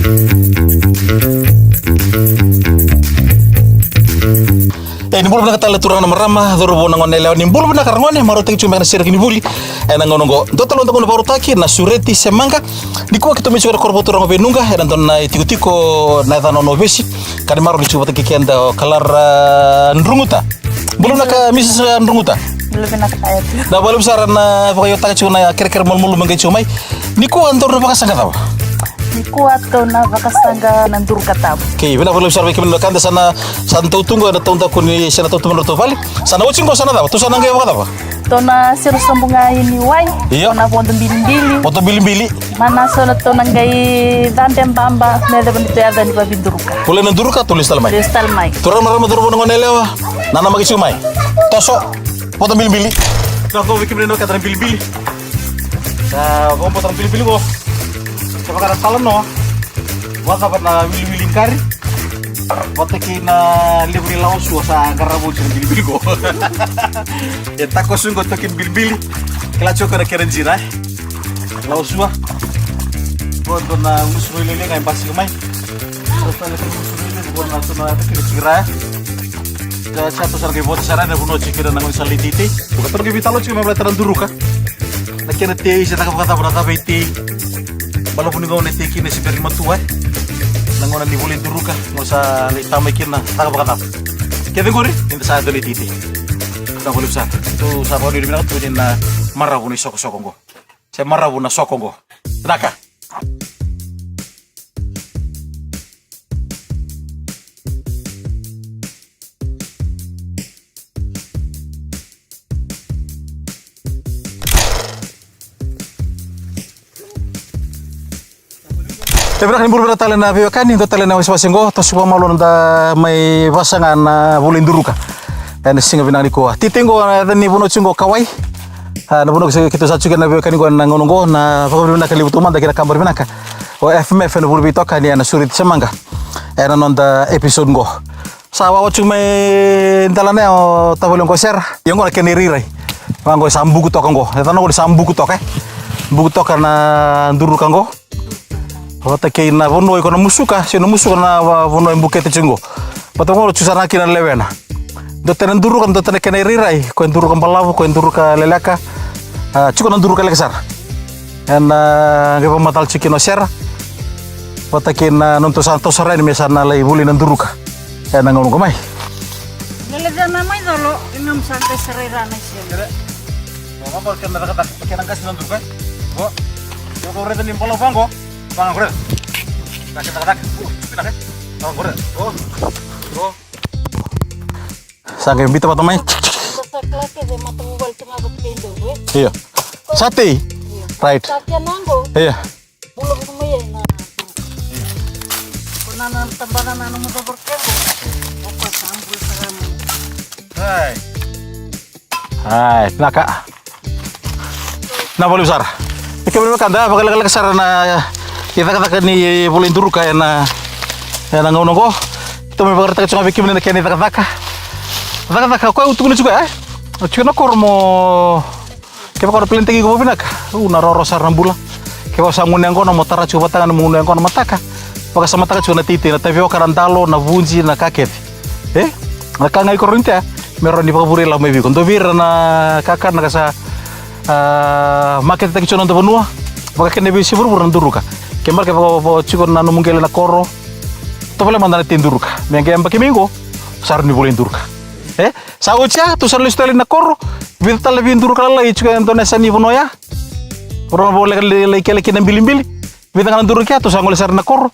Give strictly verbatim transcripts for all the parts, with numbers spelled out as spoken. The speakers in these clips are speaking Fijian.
E, ni bula vinaka tale turaga na marama, cauravou na gone yalewa, ni bula vinaka ragone, marautaki tiko mai na sereki ni vuli. Ena gauna oqo, dua tale mada na gauna vakarautaki, na Sureti Semaga. Nikua keitou mai tiko ena koro vakaturaga o Veinuqa, ena dua na itikotiko na yacana o Novesi. Ka ni marau ni tiko vata kei keda o Kalara Druguta. Bula vinaka Missus Druguta. Bula vinaka tale. Vinaka vakalevu sara na vakaiotaka tiko na kerekere malumalumu e qai tiko mai. Nikua daru na vakasaqa cava? Nikua tou na vakasaqa na duruka tabu. Okei, vinaka vakalevu sara vei kemuni na wekada, sa na, sa na tau tu qo ena taudaku ni se na tau tu mai na nodratou vale. Sa na oti qo sa na cava? Tou sa na qai vakacava? Tou na siro sobu ga i ni wai. Io. Tou na vodo bilibili. Vodo bilibili. Mana so na tou na qai cabe baba me yacova ni tou yaco ni vaviduruka. Volai na duruka, tou lesu tale mai. Lesu tale mai. Turaga na marama, cauravou na gone yalewa, nanamaki tiko mai. Toso. Vodo bilibili. Sa qo vei kemuni na wekada na bilibili. Sa qo vodo bilibili qo. Sa vaka na talanoa. Vakacava na wiliwili qori vata kei na levu ni lawa sua sa qarava oti na bilibili qo. E takosu qo toki ni bilibili. Kila tiko na kena jira, e? Lawa sua. Qo dua na gusu roi lele ga e basika mai. Qo tale na gusu roi lele, qo na so na kena jira, e? Sa, sa tou sa na qai vota sara na vanua tiko kina na gaunisala i teitei. Qo tou na qai veitalanoa tiko me baleta na duruka. Na kena tei se caka vakacava, na cava e tei. Balavu ni gauna e tei kina se bera ni matua, e. Na gauna ni volai duruka, gauna sa lai tamai kina, caka vakacava. Kece qori ni da sa dau lai teitei. Vinaka vakalevu sara. Tou sa vakanuinui vinaka tu ni na maravu ni sokosoko qo. Se maravu na soko qo. Vinaka. E vinaka, ni bula vinaka tale na veiwekani, dua tale na wasewase qo, toso vakamalua na noda mai vasaqa na volai duruka. Ena siga vinaka nikua. Teitei qo, e, yaca ni vanua tiko qo Kawai. A, na vanua keitou sa tiko kina na veiwekani qo ena gauna qo, na vakavinavinaka levu taumada kei na kabani vinaka o F M F ena vuli veitokani ena Sureti Semaga. Ena noda episode qo. Sa wawa tiko mai dela na ya o tavale qo Sera. Ia qo na kena irairai. Vaqo sa buku toka qo. E yacana qo ni sa buku toka, e. Buku toka na duruka qo. Vata kei na vanua iko na musuka, se na musuka na va-, vanua e bukete tiko qo. Vata qo tiko sara ga kina na lewena. Dua tale na duruka, dua tale na kena irairai. Ko e duruka balavu, ko e duruka leleka. A, tiko na duruka leleka sara. Ena, a, qai vakamacala tiko kina o Sera. Vata kei na nodratou sa toso sara yani me sa na lai volai na duruka. Ena gauna qo mai. Lele cana mai colo, ina musa qai sarai rana i sega. Qo, qo, kena cakacaka, kena qasi na duruka, e? Qo. Qo, qo, raica ni balavu vaqo. Vaqo, raica. Qo, kena cakacaka. Qo, spinach, e? Vaqo, raica. Qo. Qo. Sa qai biuta vata mai. Io. Sa tei. Right. Io. Right. Right, vinaka. Vinaka vakalevu sara. E kemuni na wekada, vakalekaleka sara na icakacaka ni volai duruka ena, ena gauna oqo. Keitou mai vakaraitaka tiko ga vei kemuni na kena icakacaka. Cakacaka koya au tukuna tiko ya, e? Tiko na koro mo, kevaka o na planitaki iko vakavinaka, u, na rawarawa sara na bula. Kevaka o sa gunu yaqona mo tara tiko vata ga na nomu gunu yaqona mataka. Vakasamataka tiko na teitei, na tavioka, na dalo, na vuji, na ka kece. E? Na ka ga i koro ni tea me rawa ni vakavure lako mai vei iko. Dua vei ira na kakana ka sa, a, maketetaki tiko na noda vanua, vakakina vei se vuravura na duruka. Ke bera ke vaka, vaka tiko na nomu qele na koro, tovolea mada na tei duruka. Me qai yabaki mai qo, sa rawa ni volai duruka. E? Sa oti ya, tou sa lesu tale na koro, vica tale vei duruka lalai tiko e dua na yasa ni vanua ya. Vanua voleka lai, lai kele kina bilibili. Vica ga na duruka ya, tou sa gole sara na koro.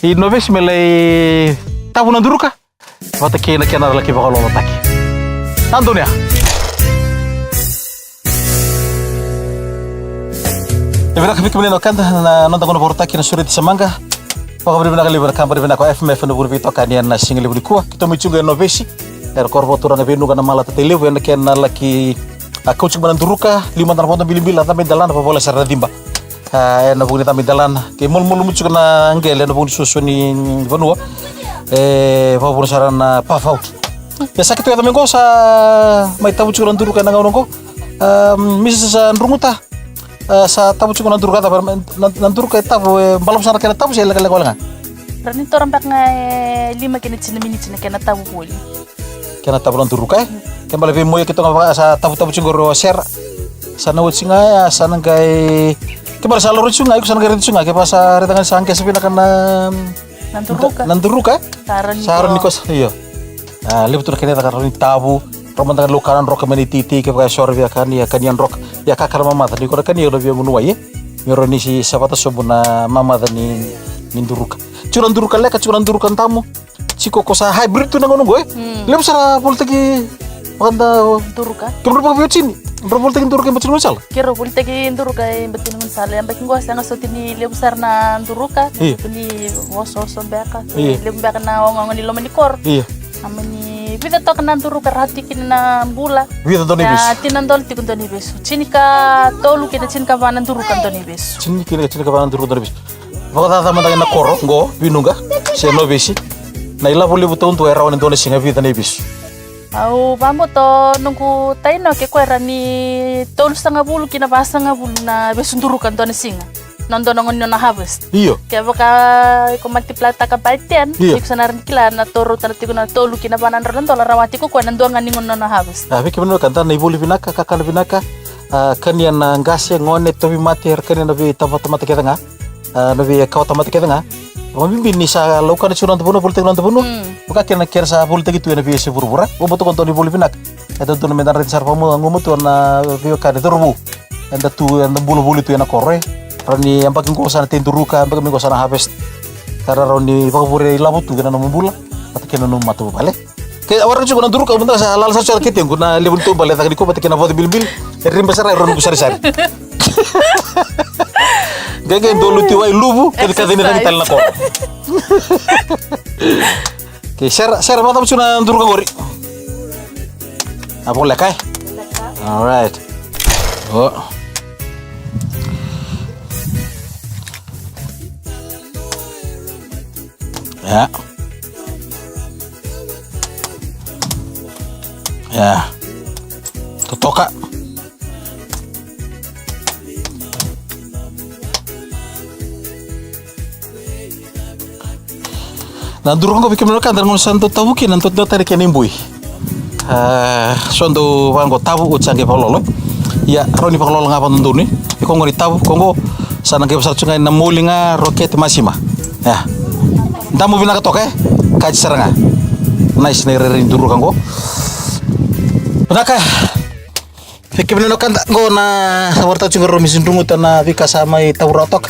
I Novesi me lai tavu na duruka. Vata kei na kena laki vakalougatataki. Na donuya. E vinaka vei kemuni na wekada, na noda gauna vakarautaki na Sureti Semaga. Vakavinavinaka levu ena kabani vinaka o F M F ena vuli veitokani ena siga levu nikua. Keitou mai tiko e Novesi. Ena koro vakaturaga Veinuqa na mala tatailevu ena kena laki, a, kauti mai na duruka, liu mada na vodo bilibili, a cabe i delana, vakavoleka sara na ciba. A, ena vuku ni cabe i delana. Ke malumalumu tiko na qele ena vuku ni suasua ni vanua. E vakavuna sara na pafau. Ia sa keitou yaco mai qo, sa mai tavu tiko na duruka ena gauna qo. A, Missus Druguta, a, sa tavu tiko na duruka, cava na, na duruka e tavu, e balavu sara na kena tavu se lekaleka wale ga? Rawa ni tora beka ga e lima kei na tini na miniti na kena tavu voli. Kena tavu na duruka, e? Ke bale vei moya keitou ga vaka sa tavutavu tiko qori o Sera. Sa na oti ga ya, sa na qai, ke bale sa loro tiko ga, iko sa na qai raica tiko ga, ke vaka sa raica ga ni sa qesa vinaka na, na duruka. Na duruka, e? Sa rawa ni kosa, io. A, levu tu na kena icaka, rawa ni tavu, rawa mada ga ni laukana droka mai na iteitei, ke vaka e sore vei a kania, kania droka. Ia kakana mamaca, ni ko na kania na via gunu wai, e? Me rawa ni sa vata sobu na mamaca ni, ni duruka. Tiko na duruka leka, tiko na duruka damu. Tiko ko sa hybrid tu na gauna oqo, e? Mm. Levu sara volitaki vakada. Duruka. Kemudrau vakaveiwatini. Drau volitaki duruka e Batini Gaunisala? Keirau volitaki duruka e Batini Gaunisala. Yabaki qo sega soti ni levu sara na duruka. Io. Tiko ni osooso beka. Io. Levu beka na ogaoga ni loma ni koro. Io. A mani vica toka na duruka ra tiko kina na bula. Vica dua na ivesu. Ia, tini na dola tiko dua na ivesu. Tinikatolu kei na tinikava na duruka dua na ivesu. Tini kei na tinikava na duruka dua na ivesu. Vakacaca mada ga na koro, qo, Vinuqa, se Novisi. Na ilavo levu taudua e rawa ni dua na siga vica na ivesu. Au vakabauta o noqu taina ke koya e rawa ni tolusagavulu ki na vasagavulu na vesu duruka dua na siga. Na dua na gauna ni nona harvest. Io. Kevaka iko multiply taka by ten, io, iko sa na rawa ni kila na torou tana tiko na tolu ki na va na drau na dola rawa tiko koya na dua ga ni gauna ni nona harvest. A, vei kemuni na wekada, na ivoli vinaka, kakana vinaka, a, kania na qase, gone, tauvimate, era kania na veitabatamata kece ga. A, na veikawatamata kece ga. Vakabibi ni sa laukana tiko na noda vanua, volitaki na noda vanua. Mm. Vaka kina na kena sa volitaki tu ena veiyasai vuravura. Au vakabauta qo dua na ivoli vinaka. E dodonu meda raica sara vakamuduo tu na veiwekani cauravou. Eda tu, eda bula voli tu ena koro, e. Rawa ni yabaki qo sa na tei duruka, yabaki mai qo sa na harvest. Ka rawa ni vakavure ilavo tu kei na nomu bula vata kei na nomu matavuvale. Ke a waraka tiko na duruka, au mada sa lala sara tiko na ketequ, na levu ni taubale e caka nikua vata kei na voca bilibili. E riba sara, e rua noqu sarisari. Qai qai dua luti wai luvu, kei na kaci ni cagi tale na koro. Ke Sera, Sera, vakacava tiko na duruka qori? A voleka, e? All right. O. Ia. Ia. Totoka. Na duruka qo vei kemuni na wekada, na gauna sa dau tavu kina, dau, dau tani kena iboi. A, so dau vaqo tavu, oti sa qai vakalolo. Ia, rawa ni vakalolo ga vakadodonu. Iko qo ni tavu, ko qo sa na qai vasara tu ga na moli ga, rokete, masima. Ia. Damu vinaka toka, e? Kaji sara ga. Nice na irairai ni duruka qo. Vinaka. Vei kemuni na wekada, qo na sa vakarautaka tiko qo rau Misi Druguta na veika sa mai tavu rawa toka.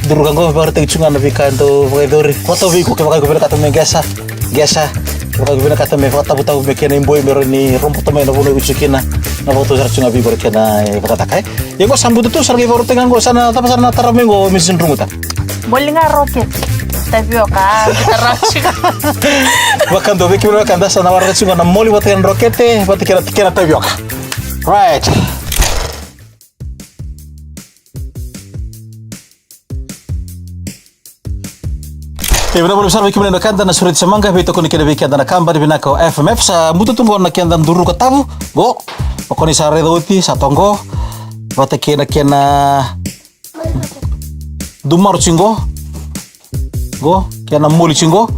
Duruka qo vakarautaki tiko ga na veika e dau vakayacori. Vakatau vei iko kevaka iko vinakata me qesa, qesa. Kevaka iko vinakata me vakatavutavu me kena iboi me rawa ni roboto mai na vanua iko tiko kina. Na vakatau sara tiko ga vei iko na kena, e, vakacaka, e. Ia qo sa buta tu, sa na qai vakarautaki ga qo, sa na cava sara na tarava mai qo Misi Druguta. Moli ga rokete. Tavioka, a, biuta rawa tiko. Vakadua, vei kemuni na wekada, sa na waraka tiko ga na moli vata kei na rokete, vata kei na, kei na tavioka. Right. E vinaka vakalevu sara vei kemuni na wekada na Sureti Samaqa, veitokoni kina vei keda na kabani vinaka o F M F. Sa buta tu qo na keda duruka tavu. Qo. O koni sa raica oti, sa toqo. Vata kei na kena dumaru tiko qo. Qo, kena moli tiko qo.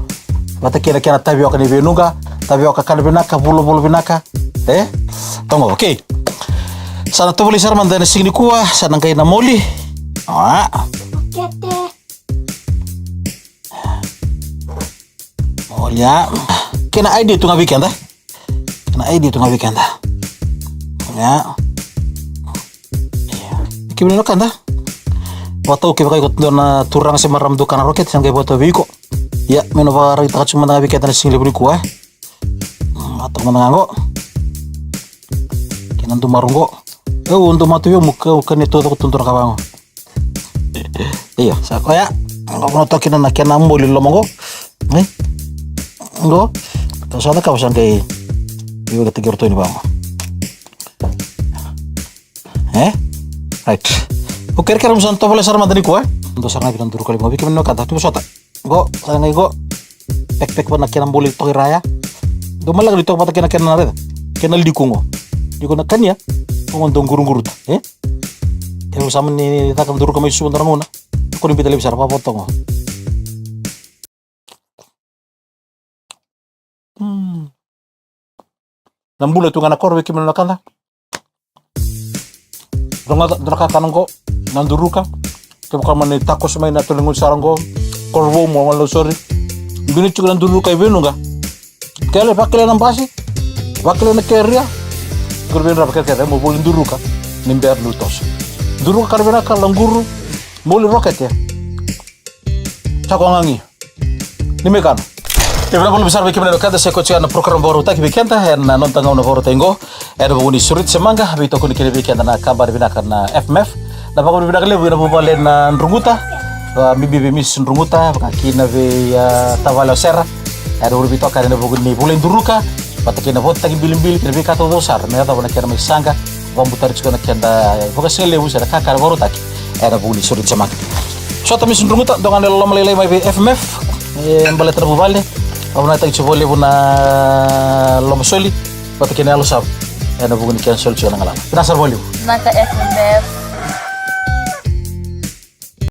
Vata kei na kena tavioka ni veinuqa, tavioka kana vinaka, vulavula vinaka. E? Toqo, okay. Sa na tovolei sara mada ena siga nikua, sa na qai na moli. A. Moli, a. Kena idea tu ga vei keda. Kena idea tu ga vei keda. Ia. Kemuni na wekada. Vakatau kevaka iko dua na turaga se marama dau kana rokete, sa qai vakatau vei iko. Ia, meu na vakaraitaka tiko mada ga vei keda na siga levu nikua, e. Mm, vakatau mada ga qo. Kena dumaru qo. Au dumaru tu vei au, meu kania taucoko tu dua na ka vaqo. Io, sa koya. Qo vanua toka kina na kena moli loma qo. E? Qo. Ka sa cakava sa qai. Io, ka tekere tu ni vaqo. E? Right. O kerekere mo sa na tovolea sara mada nikua, e? Dua sara ga vei na duruka levu ga vei kemuni na wekada, tu vosota. Qo, sa qai qo. Pekipeki vata na kena boli toka i ra ya. Dau maleka ni toka vata kei na kena raica. Kena liku qo. Liku na kania. Qo dau quruquruta, e? Kevaka sa mani caka duruka mai Suva dua na gauna. Ko ni biuta laivi sara, vakavotoka qo. Na bula tu ga na koro vei kemuni na wekada. Rogoca dua na kakana oqo, na duruka. Kevaka mani takoso mai na tole gaunisala oqo, Korovou, mo Walausori. Dua ni tiko na duruka i Veinuqa. Kele, vakele na basi, vakele na keria. Kuru vei drava kerekere mo voli duruka ni bera niu toso. Duruka ka ra vinaka, laguru, moli rokete. Sa ko gagi. Ni me kana. E vinaka vakalevu sara vei kemuni na wekada, sa koya tiko na program vakarautaki vei keda ena noda gauna vakarautaki oqo. Ena vuku ni Sureti se Maqa, veitokoni kina vei keda na kabani vinaka na F M F. Na vakavinavinaka levu ena vuvale na Druguta, a, bibi vei Miss Druguta, vaka kina vei, a, tavale o Sera. Ena vuku ni veitokani ena vuku ni vula i duruka, vata kei na votaki bilibili kei na veika taucoko sara me yacova na kena mai saqa, vakabutari tiko na keda, e, vakasigalevu se na kakana vakarautaki ena vuku ni Sureti se Maqa. Sota Miss Druguta, dua ga na loloma lailai mai vei F M F, e, baleta na vuvale, vakavinavinakataki tiko vakalevu na lomasoli, vata kei na yalosava ena vuku ni kena soli tiko na galala. Vinaka sara vakalevu. Vinaka F M F.